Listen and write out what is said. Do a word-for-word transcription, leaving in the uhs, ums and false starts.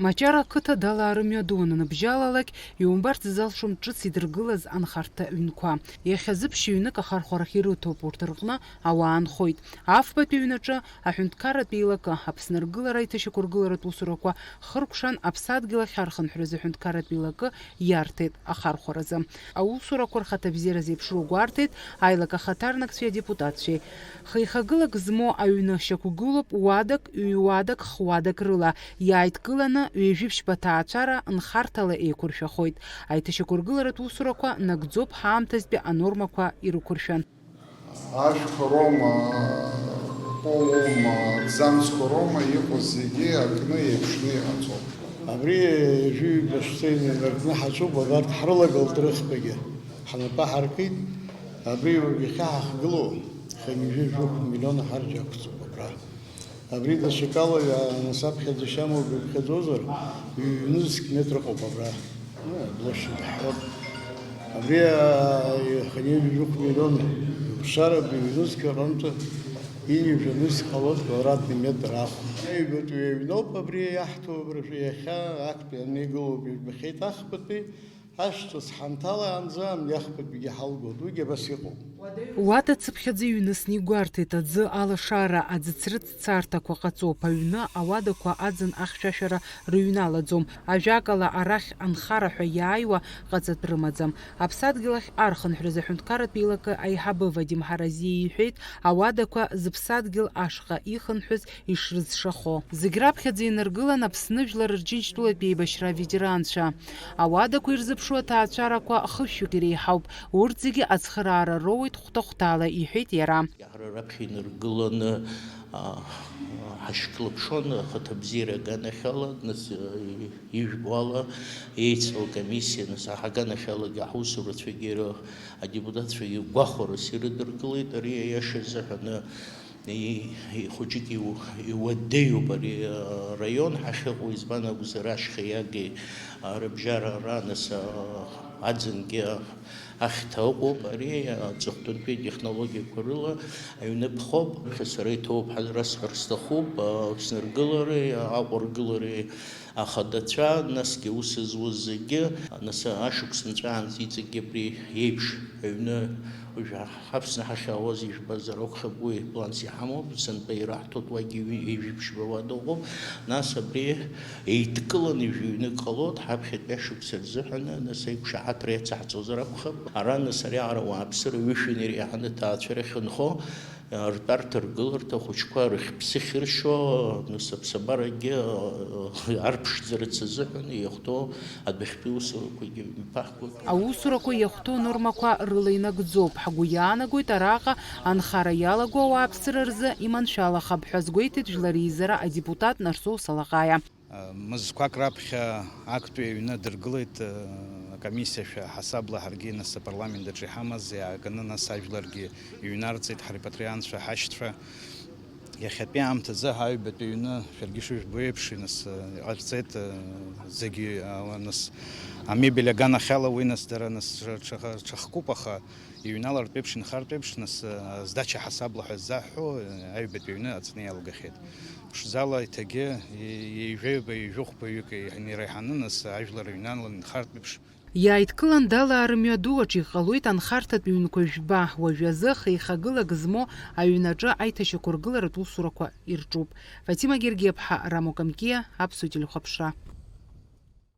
Мачара ақыҭа далаарымҩадуан аныбжьалалак, иумбарц залшом ҿыц идыргылаз анхарҭа ҩнқәа. Иахьазы ԥшьҩнык ахархәарахь ирыҭоуп, урҭ рҟны ауаа нхоит. Афбатәи аҩнаҿы аҳәынҭқарратә еилакы, Аԥсны аргылара аиҭашьақәыргыларатә усурақәа хыркәшан аԥсадгьыл ахь архынҳәразы аҳәынҭқарратә еилакы иарҭеит ахархәаразы. Аусурақәа рхаҭабзиара зеиԥшроу гәарҭеит аилак ахаҭарнакцәеи адепутатцәеи. Хеихагылак змоу аҩны шьақәгылоуп уадак, ҩ-уадак, х-уадак рыла. Иааидкыланы ҩажәи ԥшьба ҭаацәара нхарҭала еиқәыршәахоит. Аиҭашьақәыргыларатә усурақәа нагӡоуп ҳаамҭазтәи анормақәа ирықәыршәан. Ашәқәа роума, аполоума, аҭӡамцқәа роума, иҟоу зегьы акны еиԥшны иҟаҵоуп. Абри ҩажәи ҩба шәҵа инаркны ҳаҿуп, абарҭ ҳрылагылт рыхԥагьы. Ҳнапы ҳаркит, абри уажә иахьа ҳахгылоу хынҩажәи жәохә миллион ҳарџьа ақәҵоуп абра. Абри даҽакала, нас аԥхьаӡа ишамоу быԥхьаӡозар, ҩ-нызқь метр ыҟоуп абра. Площадь ҳҳәап. Абри, а, хынҩажәи жәохә миллион иҟәшара ҩ-нызқь аҟынтә ҩажәа нызқь ҟалоит квадратный метр ахә. Аҩбатәи аҩноуп абри иаҳҭо абыржәы иахьа актәи анеигылоуп, ижәбахьеит ахԥатәи. Ашәҵыс ҳанҭалаанӡа амни ахԥатәигьы ҳалгоит, уигьы абас иҟоуп. Уада цыԥхьаӡа иҩнысны игәарҭеит, аӡы алашара, аӡы црыҵ царҭақәа ҟаҵоуп, аҩны ауадақәа аӡын ахьшәашәара рыҩналаӡом, ажәакала, арахь анхара ҳәа иааиуа ҟаҵатә рымаӡам. Аԥсадгьыл ахь архынҳәразы аҳәынҭқарратә еилакы аиҳабы Вадим Ҳаразиа иҳәеит, ауадақәа зыԥсадгьыл ашҟа ихынҳәыз ишрызшахо. Зегь раԥхьаӡа инаргылан Аԥсны Жәлар Рџьынџьтәылатә еибашьра аветеранцәа. Ауадақәа ирзыԥшу аҭаацәарақәа хышәҩык иреиҳауп, урҭ зегьы ацхыраара роуеит хәҭа-хәҭала, иҳәеит иара. Ҳара раԥхьа инаргыланы, а, ҳашьклаԥшуан ахаҭабзиара аганахьала, нас, а, ижәбо ала, еицу акомиссиа, нас, аганахьалагьы ҳусурацәагьы ра-, адепутатцәагьы гәахәарас ирыдыркылеит, ари аиаша азыҳәаны и-, ихәыҷык иу-, иуадаҩуп ари араион ҳахьыҟоу, избан акәзар, ашьха иагеи, а, рыбжьара ара, нас, а, аӡынгьы ахьҭа ыҟоуп. Ари аҵыхәтәантәи атехнологиақәа рыла аҩны ԥхоуп. Ԥхьа сара иҭоуп ҳәа расҳәар сҭахуп, а, Аԥсны аргылареи, Аҟәа аргылареи, ахадацәа, насгьы аус зуаз зегьы, нас ашықәс нҵәаанӡа иҵегьгьы абри еиԥш аҩны уажә ҳаԥсны ҳахьаауаз ижәбазар акәхап, уи планс иҳамоуп, сынтәа ираҳҭоит, уагьы ҩ-, ҩажәи ԥшьба уада ыҟоуп, нас абри еидкыланы ҩажәи ҩнык ҟалоит, ҳаԥхьатәи ашықәс рзыҳәаны, нас аиқәшаҳаҭра иацаҳҵозар акәхап, ара нас ариаҟара уааԥсыра ҩышәан иреиҳаны аҭаацәара ахьынхо, Ртәарҭа, ргыларҭа ахәыҷқәа рыхьԥсы ахьыршьо, нас аԥсабарагьы, э, арԥшӡарц азыҳәан иахәҭоу адәахьтәи усурақәагьы мҩаԥаҳгоит. Аусурақәа иахәҭоу анормақәа рыла инагӡоуп. Ҳгәы иаанагоит араҟа анхара иалаго ауааԥсыра рзы иманшәалахап ҳәа азгәеиҭеит Жәлар Реизара адепутат Нарсоу Салаҟаиа. Мызқәак раԥхьа актәи аҩны дыргылеит, акомиссиашәа ҳасабла ҳаргьы нас апарламент аҿы иҳамаз иааганы нас ажәларгьы иҩнарҵеит, ҳрепатриантцәа, ҳашьцәа. Иахьатәи аамҭазы ҳаҩбатәи аҩны, шәаргьы шыжәбо еиԥш, нас иҟарҵеит, зегьы, нас амебель аганахьала уи нас дара нас ҽа-, ҽа-, ҽахкуп, аха Иҩналартә еиԥш, инхартә еиԥш, нас, а, сдача ҳасабла ҳәа ззаҳҳәо, а, аҩбатәи аҩны аӡны иалгахьеит. Ԥшӡала иҭагьы, и-, ҩажәаҩба, ҩажәихәбаҩык иреиҳаны, нас, ажәлар рыҩналан инхартә еиԥш. Иааидкылан далаа рымҩаду аҿы иҟалоит анхарҭатә ҩнқәа жәба, уажәазы хеихагылак змоу аҩнаҿы аиҭашьақәыргыларатә усурақәа ирҿуп. Фатима Гергиаԥҳа, Рамо Камкиа, Аԥсуа телехәаԥшра.